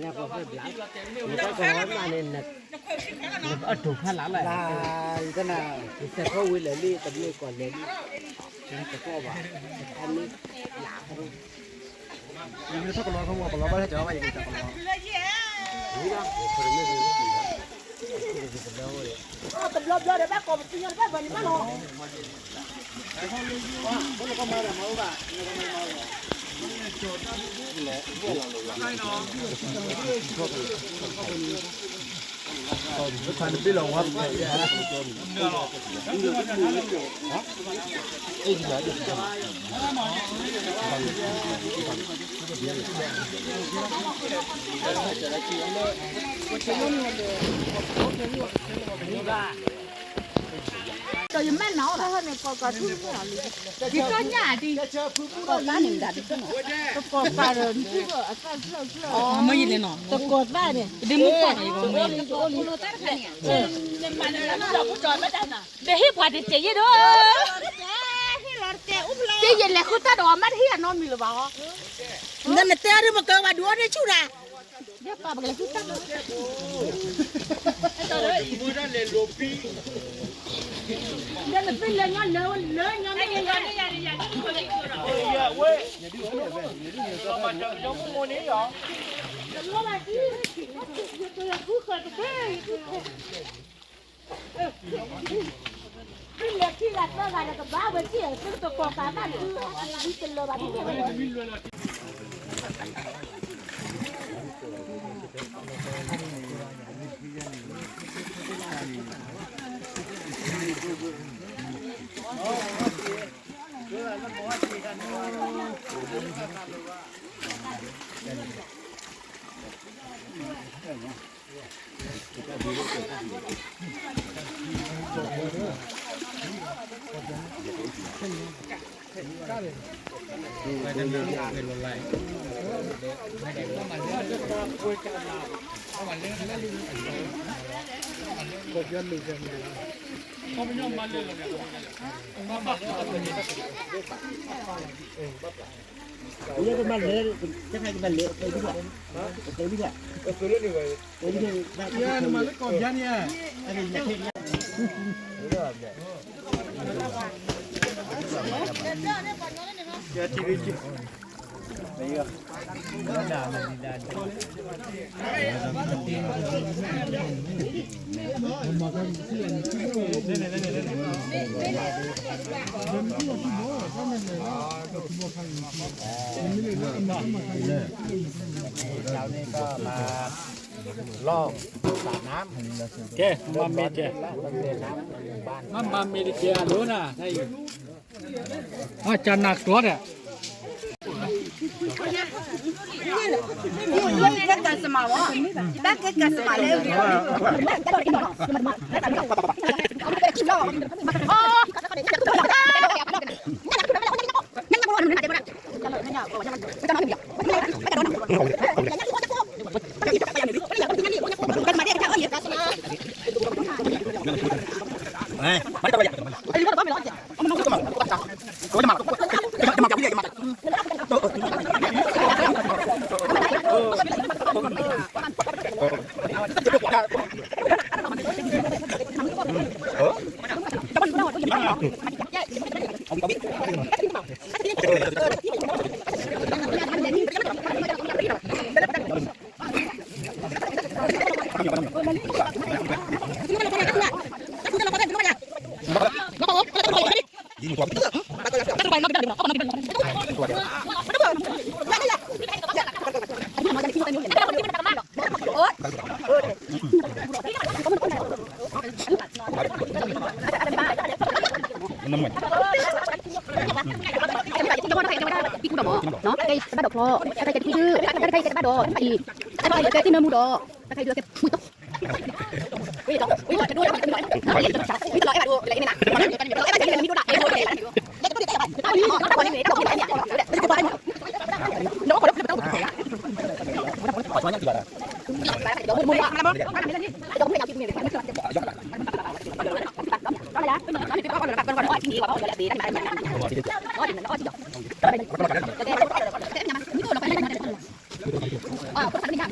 နကဘျါ, နကကလီမးန့ၣ်, နကအီၣ်တူၢ်ဖးလၢ်လၢ်, နစဲးဖိဝံၤလဲၤလံ တမ့ၢ်ကီၢ်လဲၤလံ, တကီၢ်ဘၣ်, အခါန့ၣ်, လၢ်, ယမ့ၢ်ထီၣ်ကလီထီၣ်မ့ၢ်ကလီဘၣ်ဟဲကီဘၣ်ယကကလီ, ဝံၤဒီး, တဘျီဘျီဒီးဘၣ်ကီၢ်ပသူညီတဘၣ်ဘၣ်န့ၣ်မးလီၤ. ဒီးယမ့ၢ်နၤအိၣ်ဒီးန့ၣ် ကီၢ်ကးထူၣ်မ့ၢ်အီၤလံ, ယကညၣ်ဒံး, ကီၢ်ကးန့ၣ်ဒၣ်ဒံး, ကီၢ်ကးဒီးနထူၣ်အသၣ်ဖျၢၣ်ဖျၢၣ်, တကီၢ်သၣ်န့ၣ်, ဒ်မုၢ်ကီၢ်န့ၣ်, ဒ်ဟ့ၣ်ပှၤတတဲယဲၢ်ဒီး, တဲယဲၢ်လဲၤဃုတၢ်ဒီးအီၤ မ့ၢ်တဟ့ၣ်အနီတမံၤလၢၤဘၣ်ဟီ, နတဲဒ်မ့ၢ်ကဘၣ်ဒုးအီၣ်န့ၢ်ဆူၣ်တၢ် ယပာ်ပကလဲၤဃုတၢ်, လၢနသ့ၣ်လၢညါလၢလၢညါမ့ၢ်ယၤ, ဝဲ, ကဲ, မၤမ့ၢ်တကဲအလိၤနၤ, အကနၣ်ကျီဒီး တဘၣ်ဒီးချီ, တၢ်တခါအံၤတဘၣ်ဒီး, တၢ်တခါအံၤကဲသ့ၣ်နၢမူဒီး, တၢ်တခါအံၤကဲမူတီ အ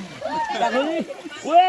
တၢ်ကလံ, ဝဲ,